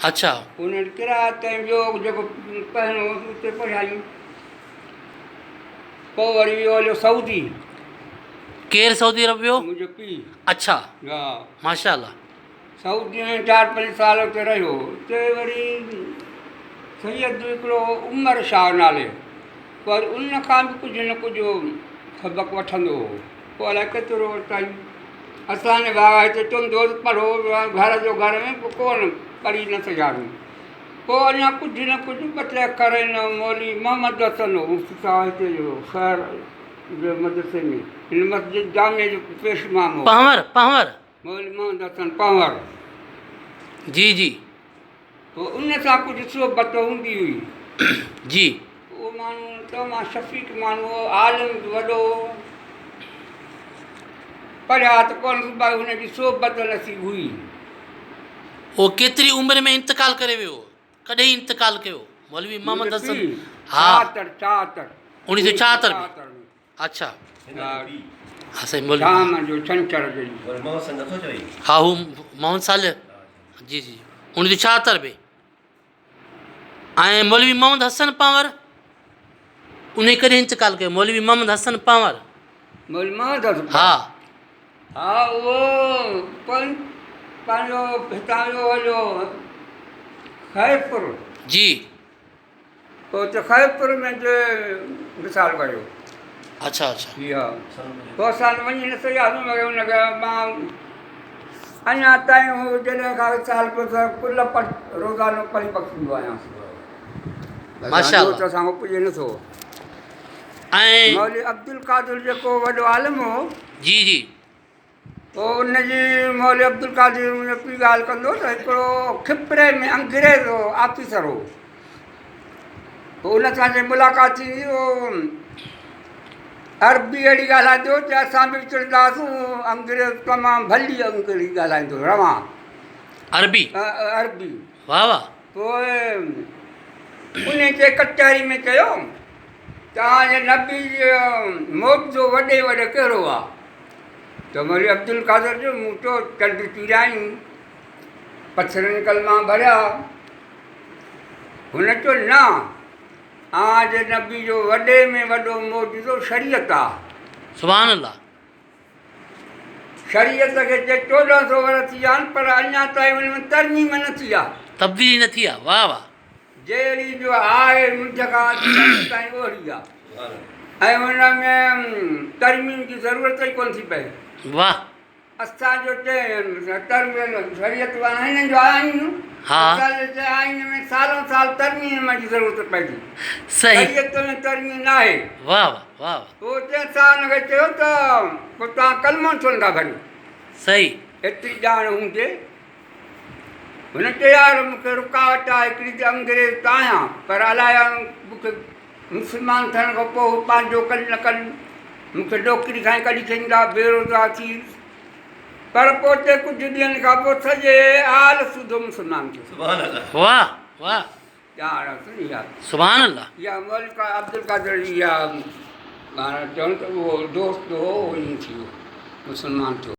اڇا. ان وٽ قرائت ۽ ٻيو جيڪو پڙهڻو هوس اتي پڙهيائين. پوء وري ويو هليو سعودي. ڪير سعودي عرب ويو؟ منهنجو پيء. اڇا. ها. ماشاء الله. سعودي ۾ چار پنج سال اتي رهيو. اتي وري سيد هڪڙو عمر شاهه نالي پر ان کان به ڪجهه نه ڪجهه سبق وٺندو هو. پوء الائي ڪيترو ورتائين. اسان جي ڀاء هتي چوندو هو ته پڙهو گهر جو گهر ۾ پوء ڪونه پڙهي نه سگهياسين. پوء اڃا ڪجهه نه ڪجهه ٻه ٽي اکر هن مولوي محمد حسن هو مفتي صاحب هتي جو شهر جي مدرسي ۾ هن مسجد جامع جو پيش امام هو. پنهور پنهور. مولوي محمد حسن پنهور. جي جي. پوء ان سان ڪجهه صحبت هوندي هئي. جي. اهو ماڻهو تمام شفيق ماڻهو هو، عالم به وڏو هو. پڙهيا ته ڪونه هو پر هن جي صحبت نصيب هئي. اهو ڪيتري عمر ۾ انتقال ڪري ويو؟ ڪڏهن انتقال ڪيو مولوي محمد حسن؟ ها. 76 76. 1976 ۾. اڇا ها سائين مولوي شام جو ڇنڇر جو ڏينهن. ها هو محمد صالح جي جي 1976 ۾ ۽ مولوي محمد حسن پنور انهي ڪڏهن انتقال ڪيو مولوي محمد حسن پنور؟ مولوي محمد حسن ها. ها اهو پنهنجو هتان ويو هليو خيرپور. جي. پوء اتي خيرپور ۾ به وصال ڪيو. اڇا اڇا. جي ها. پوء اسان وڃي نه سگهياسون مگر ان کي مان اڃا تائين هو جڏهن کان وصال ڪيو ته ڪل پڙ روزانو پڙهي بخشيندو آهيان. ماشاء الله. ته اسان کان پڄي نه ٿو. ۽ مولوي عبدالقادر جيڪو وڏو عالم هو. جي جي. پوء ان جي مولوي عبدالقادر منهنجو پيء ڳالهه ڪندو ته هڪڙو کپري ۾ انگريز هو آفيسر هو پوء ان سان جي ملاقات ٿيندي اهو عربي اهڙي ڳالهائيندو هو ته اسان به چڙندا هئاسون انگريز تمام ڀلي انگريزي ڳالهائيندو هو روان عربي عربي واه واه. پوء ان جي ڪچهري ۾ چيو توهان جي نبي جو معجزو وڏي وڏو ڪهڙو آ؟ ته مولوي عبدالقادر چيو مون چيو چنڊ چيريائين، پٿرن ڪلما ڀريا. هن چيو نه اوهان جي نبي جو وڏي ۾ وڏو معجزو شريعت آ. سبحان الله. شريعت کي چي 14 سو ورهه ٿي ويا آهن پر اڃا تائين ان ۾ ترميم نه ٿي آ. تبديلي نه ٿي آ. واه واه. جهڙي جو آهي منڍ کان اڄ تائين اوهڙي آ ۽ ان ۾ ترميم جي ضرورت ئي ڪونه ٿي پئي. واه. اسان جو ترميم شريعت وارا هنن جو آئين اسان جو چئين آئين ۾ سالون سال ترميم جي ضرورت پئي ٿي. صحيح. شريعت ۾ ترميم ناهي. واه واه واه واه. پوء تنهن سان هن کي چيو ته پوء توهان ڪلمو ڇو نٿا ڀريو؟ صحيح. ايتري ڄاڻ هوندي هن چيو يار مون کي رڪاوٽ آهي هڪڙي ته انگريز ته آهيان پر الائي مون کي مسلمان ٿيڻ کان پوء هو پنهنجو ڪن نه ڪن مون کي نوڪري کان ئي ڪڍي ڇڏيندا بيروزگار ٿي ويندس پر پوء اتي ڪجهه ڏينهن کان پوء سڄي آل سوڌو مسلمان ٿيو. سبحان الله. واه واه. ڄاڻ اٿن اها. سبحان الله. اها مولوي عبدالقادر جي اها معنيٰ چون ته اهو دوست هو اهو ائين ٿي ويو مسلمان ٿيو.